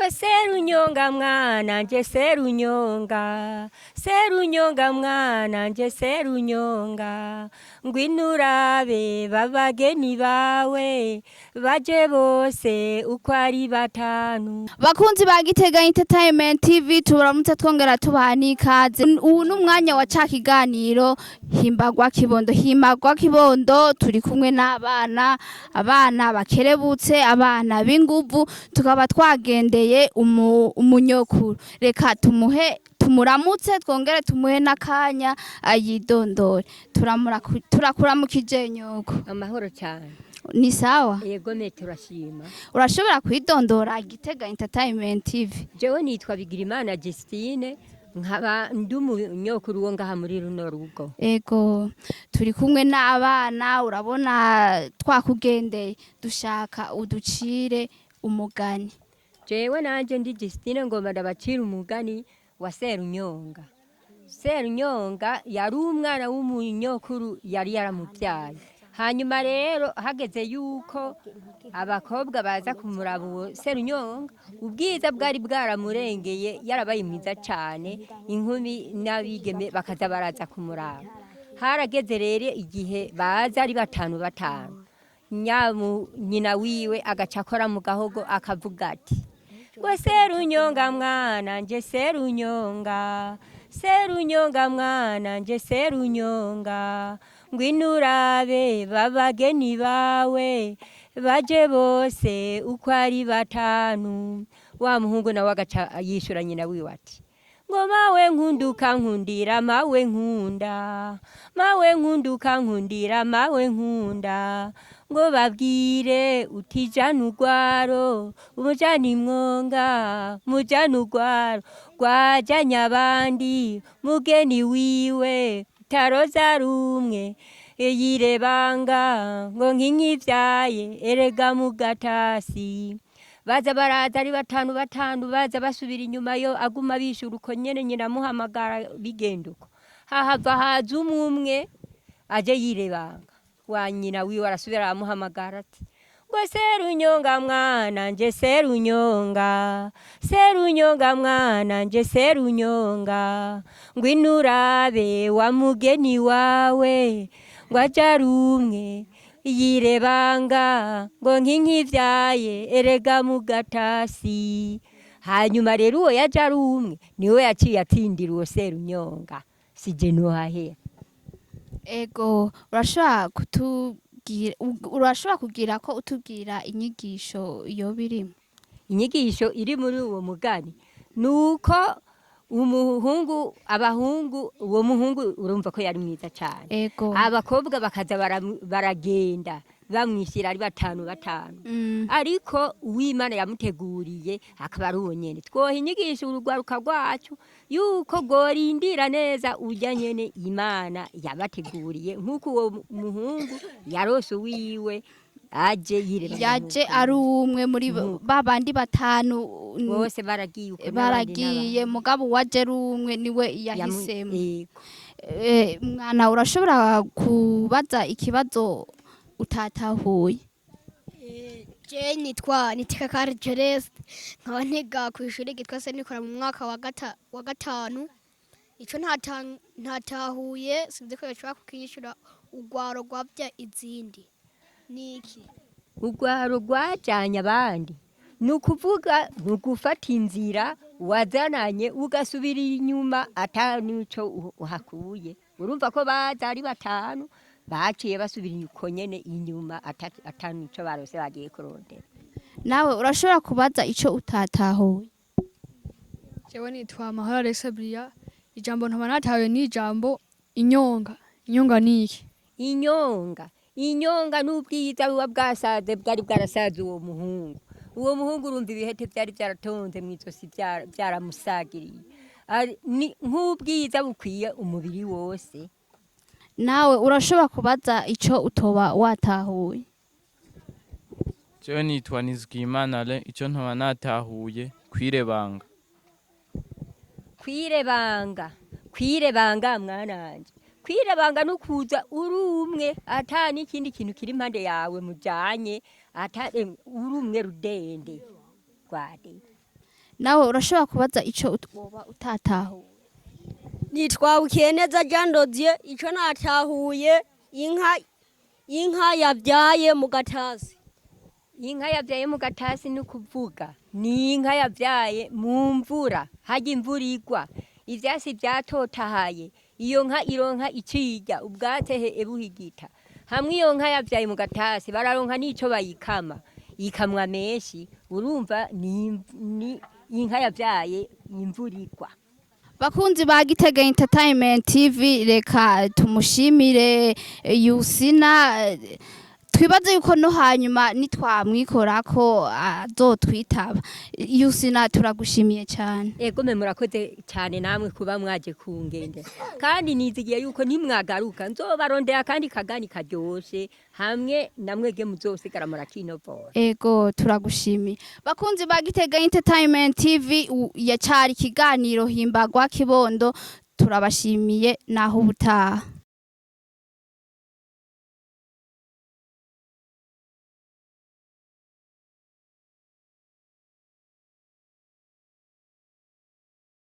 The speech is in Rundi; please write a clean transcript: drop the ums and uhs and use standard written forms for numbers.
Ngo Serunyonga mwana nje, Serunyonga, Serunyonga mwana nje, Serunyonga, ngwino urabe babageni bawe baje bose uko ari batanu. Bakunzi ba Gitega Entertainment TV, turamutse twongera tubaha n'ikaze. Ubu ni umwanya wa ca kiganiro Himbagwa Kibondo. Himbagwa Kibondo, turi kumwe n'abana, abana bakerebutse, abana b'inguvu. Tukaba twagendeye umunyokuru. Reka tumuhe, tumuramutse, twongere tumuhe n'akanya ayidondore. Turakuramukije nyoko. Amahoro cyane. Ni sawa? Yego me, turashima. Urashobora kwidondora Gitega Entertainment TV? Jewe nitwa Bigirimana Justine, nkaba ndi umunyokuru wo ngaha muri runo rugo. Ego, turi kumwe n'abana. Urabona twakugendeye, dushaka uducire umugani. Jewe nanje ndi Justine, ngomba ndabacira umugani wa Serunyonga. Serunyonga yari umwana w'umunyokuru yari yaramubyaye. Hanyuma rero hageze yuko abakobwa baza kumuraba uwo Serunyonga, ubwiza bwari bwaramurengeye, yarabaye mwiza cyane, inkumi n'abigeme bakaza baraza kumuraba. Harageze rero igihe baza ari batanu batanu, nyamu nyina wiwe agaca akora mu gahogo akavuga ati: "Ngo Serunyonga mwana nje, Serunyonga, Serunyonga mwana nje, Serunyonga, ngwino urabe babageni bawe baje bose uko ari batanu." Wa muhungu nawe agaca yishura nyina wiwe ati: "Ngo mawe nkunduka nkundira, mawe nkunda, mawe nkunduka nkundira, mawe nkunda, ngo babwire utijana urwaro umujana imwonga, mujana urwaro rwajanye abandi, mugeni wiwe taroza rumwe yirebanga ngo nkinkivyaye erega mugatasi." Baza baraza ari batanu batanu, baza basubira inyuma, yo aguma bishura uko nyene, nyina amuhamagara bigenda uko. Hahava haza umwe umwe aje yirebanga. Wa nyina wiwe arasubira aramuhamagara ati: "Ngo Serunyonga mwana nje, Serunyonga, Serunyonga mwana nje, Serunyonga, ngwino urabe wa mugeni wawe ngo aje ari umwe yirebanga ngo nkinkivyaye erega mugatasi." Hanyuma rero uwo yaje ari umwe niwe yaciye atsindira uwo Serunyonga. Sije nohahera. Ego, urashobora kutubwira, urashobora kugira ko utubwira inyigisho iyo birimo? Inyigisho iri muri uwo mugani ni uko umuhungu, abahungu, uwo muhungu urumva ko yari mwiza cyane. Abakobwa bakaza baragenda bamwishyira ari batanu batanu, ariko uw'Imana yamuteguriye akaba ari uwo nyene. Twoha inyigisho urugwaruka rwacu yuko rworindira neza urya nyene Imana yabateguriye, nk'uko uwo muhungu yarose uwiwe aje yireba. Yaje ari umwe muri ba bandi batanu. Bose baragiye uko n'abandi. Baragiye, mugabo uwaje ari umwe niwe yahisemo. Yego. Mwana, urashobora kubaza ikibazo utatahuye? Je nitwa Nitekakari Celeste, nkaba ntiga ku ishuri ryitwa Senikora mu mwaka wa gatanu. Ico ntatahuye, sinzi ko yoshobora kukiyishura: urwaro rwavya izindi niki? Urwaro rwajanye abandi ni ukuvuga ni ugufata inzira wazananye ugasubira inyuma ata n'ico uhakuye. Urumva ko baza ari batanu, baciye basubira uko nyene inyuma ata n'ico barose bagiye kurondera. Nawe urashobora kubaza ico utatahuye? Jewe nitwa Mahoro Alex Bria. Ijambo ntoba natahuye ni ijambo inyonga. Inyonga ni iki? Inyonga, inyonga n'ubwiza buba bwasaze, bwari bwarasaze uwo muhungu. Uwo muhungu urumva ibihete byari byaratonze mu izosi, byaramusagiriye. Ni nk'ubwiza bukwiye umubiri wose. Nawe urashobora kubaza ico utoba watahuye? Jewe nitwa Nizigiyimana Alain. Ico ntoba natahuye: kwirebanga. Kwirebanga, kwirebanga mwana wanje, kwirebanga no kuza uri umwe ata n'ikindi kintu kiri impande yawe mujanye, ata uri umwe rudende rwade. Nawe urashobora kubaza ico woba utatahuye. Nitwa Bukeneza Jean Dodier. Icyo natahuye, inka yabyaye mu gatasi. Inka yabyaye mu gatasi ni ukuvuga ni inka yabyaye mu mvura, hajya imvura igwa, ivyasi byatotahaye, iyo nka ironka icirya, ubwatsi he buhigita hamwe. Iyo nka yabyaye mu gatasi bararonka n'ico bayikama, ikamwa menshi. Urumva ni inka yabyaye imvura igwa. Bakunzi ba Gitega Entertainment TV, reka tumushimire Yusina. Twibaze yuko no hanyuma nitwamwikorako azotwitaba. Yusina, turagushimiye cyane. Ego me, murakoze cyane namwe kuba mwaje kungende, kandi nizigiye yuko nimwagaruka nzobarondera kandi kagani karyoshe hamwe namwege muzosigara murakinovora. Ego, turagushimiye. Bakunzi ba Gitega Entertainment TV, yacari ikiganiro Himbagwa Kibondo. Turabashimiye, naho ubutaha.